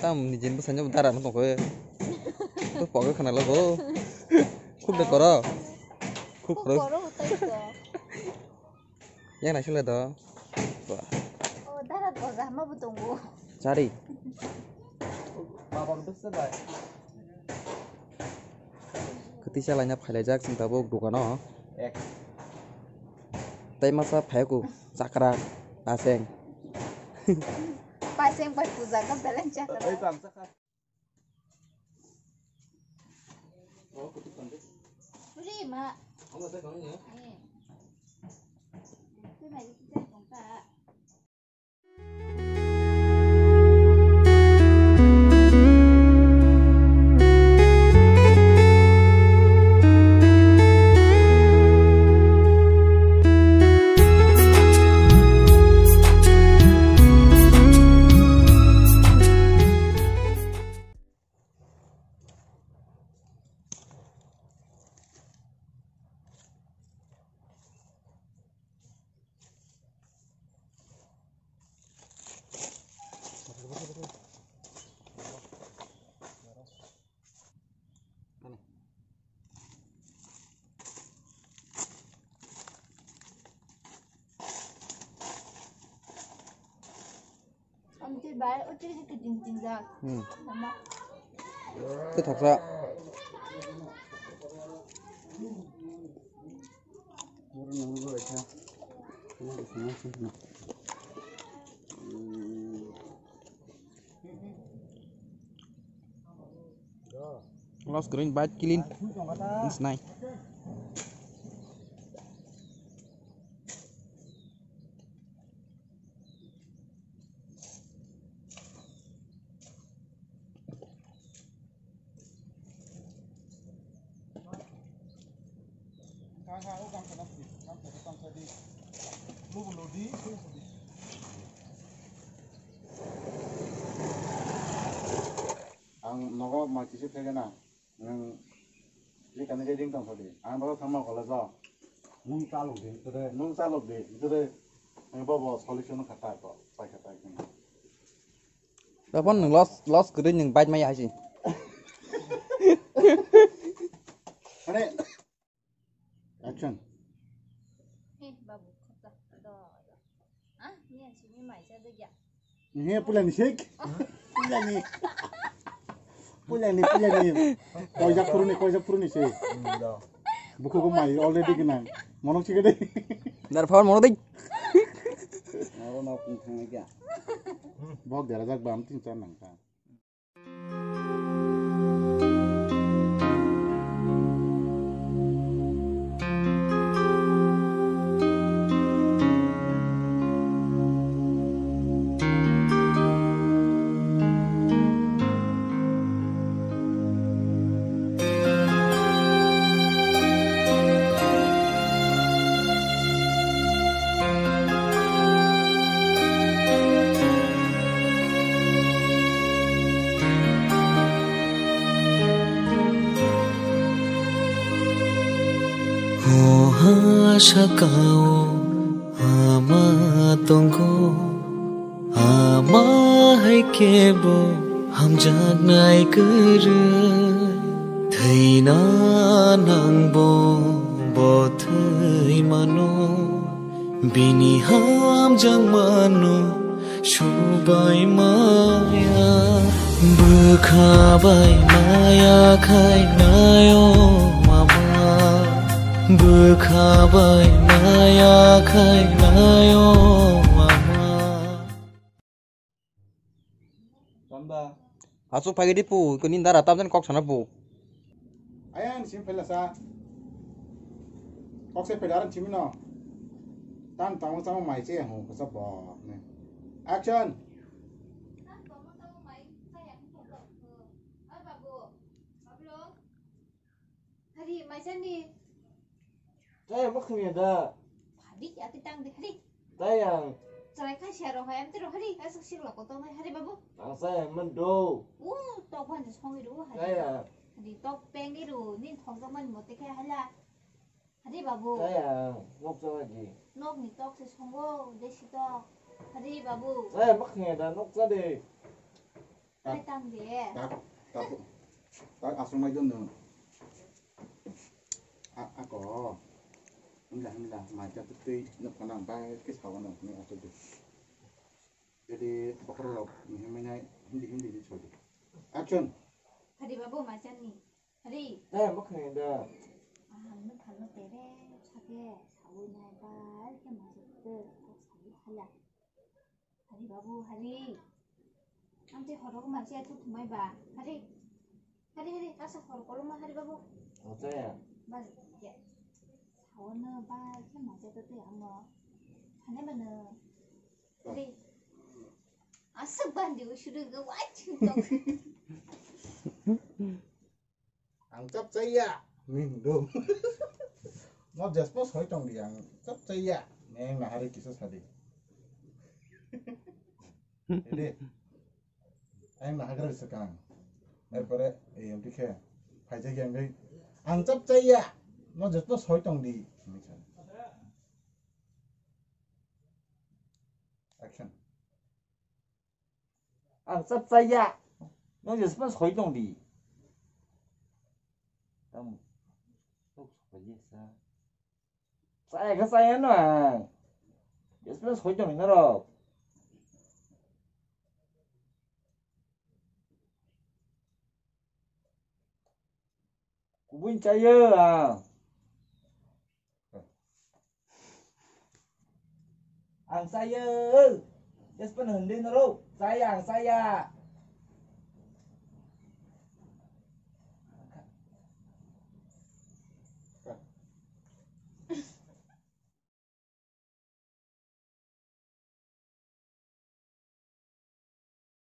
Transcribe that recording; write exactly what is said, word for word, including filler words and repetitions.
Am ni jin bwsai no dara no tongkhe. To pogo khana logo. Khub de koro. Khub koro. Khub koro utai to. Yang naising le do. Ba. Oh, dara goja ma bo tongo. Chari. Baba bwsa bai. Kwtwi chalaina phailaijak chwng tabuk dukano. Ek. Tei masa phaiku chakra paseng. Paseng pai puja ka beleng chakra. Oi, tang chakra. Ri ma. Ang sa kang ni. Eh. Twi mai ki chai kong ta. Amtwi bai, o twi se kiting tingjak. Hmm. Mama. Tei thoksa. Los green bike killing. It's nice. Ang nogo mai kisi phaigana. Nwng je kani je ring tong thodi. Ang bo thangma college o. Nwng chalok di, tore. Nwng chalok di, tore. Ang bo bo solution kha ta ko, pai kha ta kini. Topon nwng loss, loss kwrwi nwng bike maya hai si. Mane, action. He, babu, khota, do, do. Ah, miyan simi mai cha de gya. He, pulani sik. Pulani. Pulani, pulani. Koijak puruni, koijak puruni se. Buku ko mai already kena. Monok sik de. Dar phar monok de. Aro na kung thang gya. Bok dera jak bam tin chan nang ta. Oha sakao ama tongo, ama hai kebo hamjaknai kwrwi. Thwina nangbo bo thwi mano, bini hamjakmano subai maya. Bwkha bai maya khainai o ama, bwkha bai maya khainai o ama. Tanda. Aswk phaikhe di pu, kuni dara tamjani kok sana pu. Ayang sim phela sa. Kok se phela aran simi no. Tam tamo tamo mai che ho ko sa bo ne. Action. Hari, maisani. Taya, ma khwniya da. Phadi, ati tang de, hari. Taya. Chwrai kha siya rok hai, amte rok, hari, aswk sik loko tong nai, hari babu. Ang saya mendo. U, tok phan je songi ru, hari. Taya. Hari, tok peng ni ru, nin thok jok mani mote khe hala. Hari babu. Taya, nok jaga di. Nok ni tok se songo, desi tok. Hari babu. Taya, ma khwniya da, nok ja de. Hai tang de. Tak, tak, tak aswk mai don no. A, ako. Himla, himla, mai ta twi nuk kana bai ke sawa no ni aswk de. Jadi bokhorok ni himai nai hindi, hindi di chodi. Action. Hari babu mai chan ni. Hari. Eh, mokhe da. Ah, nuk kana tere, sake, sawi nai bai ke mai chan te, sawi hala. Hari babu, hari. Ang tei horo manse tu thumai ba. Hari. Hari, hari, asa hor koloma hari babu. Ochaya. Bas, ya. Sawono ba khe manse tu tei amo. Hane mano. Hari. Asa bandi usudu ga wachu tok. Ang chap chaiya. Min do. No jespo soi tong di ang chap chaiya. Neng nahari kisa sadi. Ede. Ang nahagra sekang. Erpore, eh, yang dikhe. Phaijak yang dei. Ang chap chaiya. No jespo soi tong di. Action. Ang chap chaiya. Nung jesma soi tong di. Tamo. Tok soi ye sa. Chaya kha chaya no ang. Jesma soi tong di norok. Kubun chaya ang. Ang saya. Yes, pun hindi naro. Saya, ang saya.